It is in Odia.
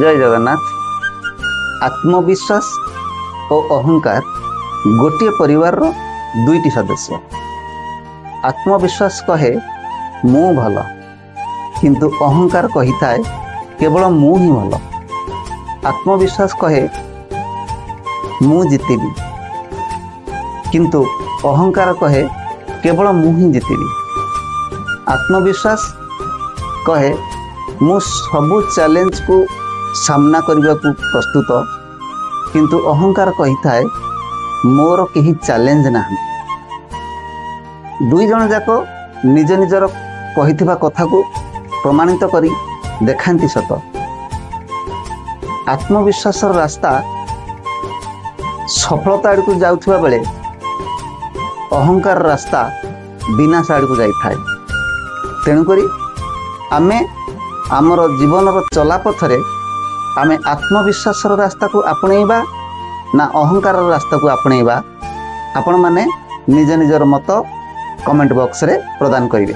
ଜୟ ଜଗନ୍ନାଥ। ଆତ୍ମବିଶ୍ୱାସ ଓ ଅହଙ୍କାର ଗୋଟିଏ ପରିବାରର ଦୁଇଟି ସଦସ୍ୟ। ଆତ୍ମବିଶ୍ୱାସ କହେ, ମୁଁ ଭଲ, କିନ୍ତୁ ଅହଙ୍କାର କହିଥାଏ, କେବଳ ମୁଁ ହିଁ ଭଲ। ଆତ୍ମବିଶ୍ୱାସ କହେ, ମୁଁ ଜିତିବି, କିନ୍ତୁ ଅହଙ୍କାର କହେ, କେବଳ ମୁଁ ହିଁ ଜିତିବି। ଆତ୍ମବିଶ୍ୱାସ କହେ, ମୁଁ ସବୁ ଚ୍ୟାଲେଞ୍ଜକୁ ସାମ୍ନା କରିବାକୁ ପ୍ରସ୍ତୁତ, କିନ୍ତୁ ଅହଙ୍କାର କହିଥାଏ, ମୋର କେହି ଚ୍ୟାଲେଞ୍ଜ ନାହାନ୍ତି। ଦୁଇ ଜଣ ଯାକ ନିଜ ନିଜର କହିଥିବା କଥାକୁ ପ୍ରମାଣିତ କରି ଦେଖାନ୍ତି ସତ। ଆତ୍ମବିଶ୍ୱାସର ରାସ୍ତା ସଫଳତା ଆଡ଼କୁ ଯାଉଥିବା ବେଳେ ଅହଙ୍କାର ରାସ୍ତା ବିନାଶ ଆଡ଼କୁ ଯାଇଥାଏ। ତେଣୁକରି ଆମେ ଆମର ଜୀବନର ଚଲାପଥରେ ଆମେ ଆତ୍ମବିଶ୍ୱାସର ରାସ୍ତାକୁ ଆପଣେଇବା ନା ଅହଙ୍କାରର ରାସ୍ତାକୁ ଆପଣେଇବା, ଆପଣମାନେ ନିଜ ନିଜର ମତ କମେଣ୍ଟ ବକ୍ସରେ ପ୍ରଦାନ କରିବେ।